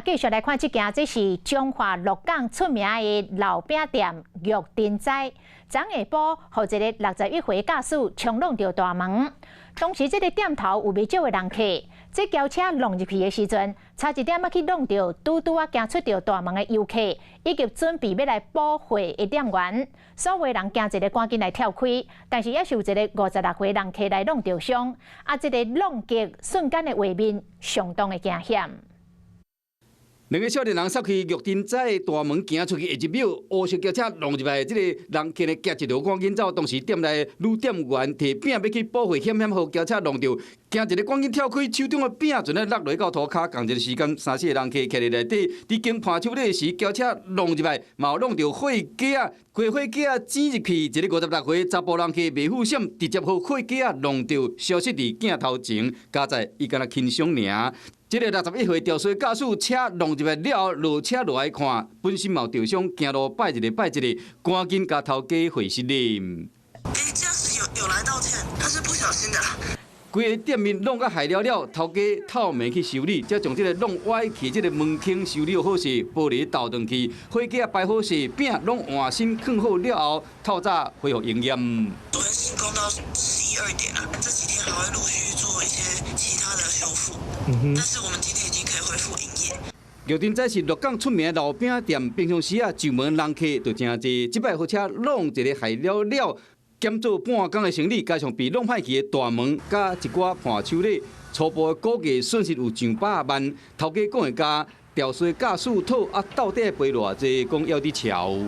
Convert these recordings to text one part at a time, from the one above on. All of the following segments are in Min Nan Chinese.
仔繼續來看這件，這是彰化鹿港出名的老餅店玉珍齋。昨下晡，予一個61歲駕駛衝挵著大門。當時這个店頭有袂少的人客，這轎車挵入去的時陣，差一點仔去挵著拄拄仔行出著大門的遊客，以及準備欲來補貨的店員。所有人驚一个趕緊來跳開，但是猶是有一个56歲人客來挵著傷。啊，這个挵擊瞬間的畫面相當的驚險。兩个少年人殺開玉珍齋的大門行出去，下一秒烏色轎車挵入來，這个人客呢夾一條趕緊走。當時店內女店員提餅欲去補貨，險險予轎車挵著，驚一个趕緊跳開，手中的餅陣咧落落到塗跤。仝一个時間，三四个人客徛佇內底，佇經盤手禮時，轎車挵入來，嘛有挵著貨架仔，規貨架仔擠入去，一个56歲查埔人客袂赴閃，直接予貨架仔挵著，消失佇鏡頭前，佳哉伊敢若輕鬆爾。這个61歲肇事駕駛車挵入來了後，落車落來看，本身嘛有著傷，行路擺一个擺一个，趕緊共頭家回失禮。欸，駕駛有來道歉，他是不小心的。規个店面弄甲害了了，頭家透暝去修理，才將這个弄歪去這个門框修理好勢，玻璃倒轉去，貨架擺好勢，餅攏換新囥好了後，透早恢復營業。昨天施工到11、2點了，這幾天還會陸續做一些其他的修復。但是我們今天已經可以恢復營業。玉珍齋是鹿港出名的老餅店，平常時啊上門人客就誠濟，這擺予車挵一个害了了，減做半工的生意，加上被挵歹去的大門，佮一寡伴手禮，初步的估計損失有上百萬。頭家講會共肇事駕駛討啊，到底賠偌濟，講猶佇調。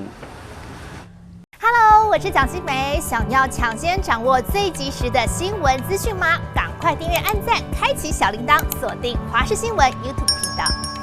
Hello，我是蔣新梅，想要搶先掌握最及時的新聞資訊嗎？趕快訂閱、按讚、開啟小鈴鐺，鎖定華視新聞 YouTube 頻道。